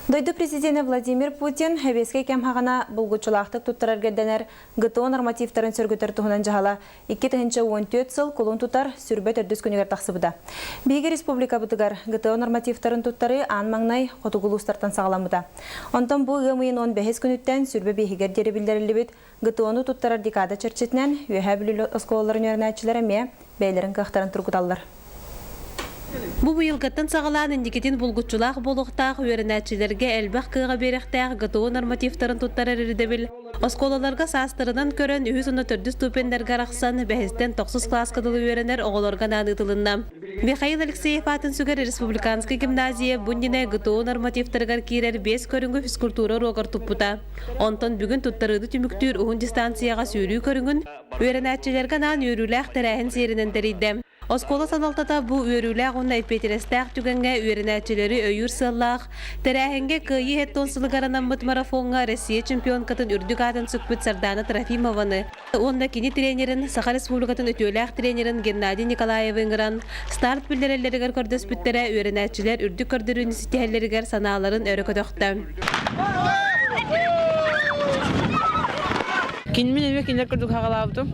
Дойду президенэ Владимир Путин сэбиэскэй кэм хаҕана булгуччулаахтык туттарарга ирдэнэр ГТО нормативтарын сөргүтэр туһунан дьаһала 2014 сыл кулун тутар сүрбэ төрдүс күнүгэр тахсыбыта. Биһиги республикабытыгар ГТО нормативтарын туттарыы аан маҥнай хотугу улуустартан саҕаламмыта. Онтон бу ыам ыйын 15 күнүттэн сүрбэ биэһигэр диэри биллэриллибит ГТО-ну туттарар декада чэрчитинэн Үөһээ Бүлүү оскуолаларын үөрэнээччилэрэ эмиэ бэйэлэрин кыахтарын тургуталлар. Бу быйылгыттан саҕалаан инникитин булгуччулаах буолуохтаах үөрэнээччилэргэ элбэх кыаҕы биэриэхтээх ГТО нормативтарын туттарар ирдэбил оскуолаларга саастарынан көрөн үһүс уонна төрдүс ступеннэргэ арахсан бэһистэн тохсус кылааска дылы үөрэнэр оҕолорго анаан ыытылынна. Михаил Алексеев аатын сүгэр республиканскай гимназия бу иннинэ ГТО нормативтарыгар киирэр биэс көрүҥү физкультура уруогар туппута. Онтон бүгүн туттарыыны түмүктүүр уһун дистанцияҕа сүүрүү көрүҥүн үөрэнээччилэргэ анаан үөрүүлээх тэрээһин сиэринэн тэрийдэ. Оскуола салалтата бу үөрүүлээх уонна эппиэтинэстээх түгэҥҥэ үөрэнээччилэри өйүүр сыаллаах тэрээһиҥҥэ Кыайыы хэттон сылыгар анаммыт марафоҥҥа Россия чемпионкатын үрдүк аатын сүкпүт Сардаана Трофимованы уонна кини тренерин, Саха Республикатын үтүөлээх тренерин Геннадий Николаевы ыҥыран старт биллэрэллэригэр көрдөспүттэрэ үөрэнээччилэр үрдүк көрдөрүүнү ситиһэллэригэр санааларын өрө көтөхтө. Кинимин эмиэ кинилэр курдук хаҕалаабытым.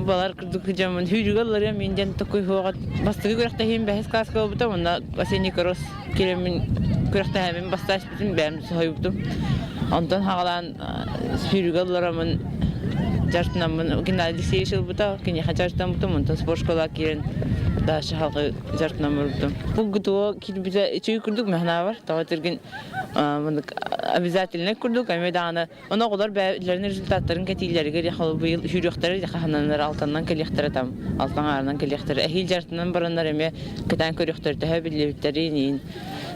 Балар курдук дьоммун сүүрүүгэ ылларыам мин диэн такой хуоҕа бастакы күрэхтэһиим бэһис класска буолбута уонна осенний кросс киирэммин күрэхтэһэммин бастаспытым бэйэм соһуйбутум. Онтон хаҕалаан сүүрүүгэ ыллараммын дьарыктанаммын Геннадий Алексеевич ылбыта, киниэхэ дьарыктаммытым, онтон спортшкола киирэн дальше халҕы дьарыктанан барбытым. Бу ГТО киирбитэ үчүгэй курдук мэхнаа бар. Тоҕо этэргин обязательный курдук эмиэ даҕаны Ону оҕолор бэйэлэрин результаттарын кэтииллэригэр быйыл сүүрүөхтэрэ хаһананнар алтаннан кэлиэхтэрэ там алтан аарынан кэлиэхтэрэ эһиил дьарытынан бараннар эмиэ кэтээн көрүөхтэрэ төһө биллибиттэрин иин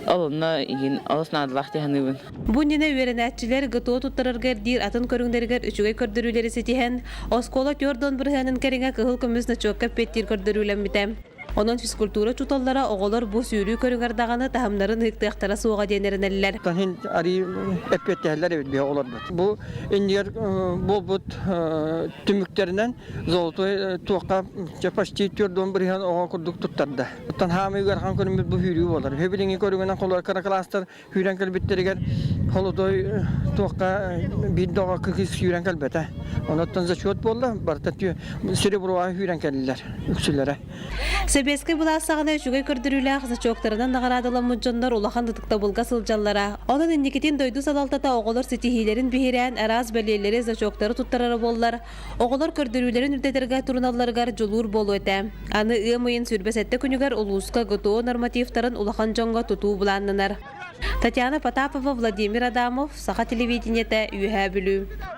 ол онно иин олус наадалаах дии саныыбын. Бу иннинэ үөрэнээччилэр ГТО туттарарга ирдиир атын көрүҥнэригэр үчүгэй көрдөрүүлэри ситиһэн, оскуола 40 бырыһыанын кэриҥэ кыһыл көмүс ночуокка эппиэттиир көрдөрүүлэммитэ. Онон физкультура учууталлара оҕолор бу сүүрүү көрүҥэр даҕаны таһымнарын ыһыктыахтара суоҕа диэн эрэнэллэр. Иһин арыы эппиэттэһэллэр эбит биһи оҕолорбут. Бу иннигэр буолбут түмүктэринэн золотой туохха почти 40% оҕо курдук туттарда. Оттон хаамыы ыарахан көрүҥмүт бу сүүрүү буолар. Билиҥҥи көрүҥүнэн холуор кыра кылаастар Сүүрэн кэлбиттэригэр холотой туохха биир да оҕо кыыс сүүрэн кэлбэтэ. Онуттан зачет буолла, барыта сереброҕа сүүрэн кэллилэр үксүлэрэ. Сэбиэскэй былаас саҕана үчүгэй көрдөрүүлээх зачеттарынан наҕараадаламмыт дьоннор улахан ытыктабылга сылдьаллара. Онон инникитин дойду салалтата оҕолор ситиһиилэрин биһирээн араас бэлиэлэри, зачеттары туттарара буоллар, Оҕолор көрдөрүүлэрин үрдэтэргэ туруналларыгар дьулуур буолуо этэ. Аны ыам ыйын 27 күнүгэр улууска ГТО нормативтарын улахан дьоҥҥо тутуу былааннанар. Татьяна Потапова, Владимир Адамов, Саха телевидениетэ, Үөһээ Бүлүү.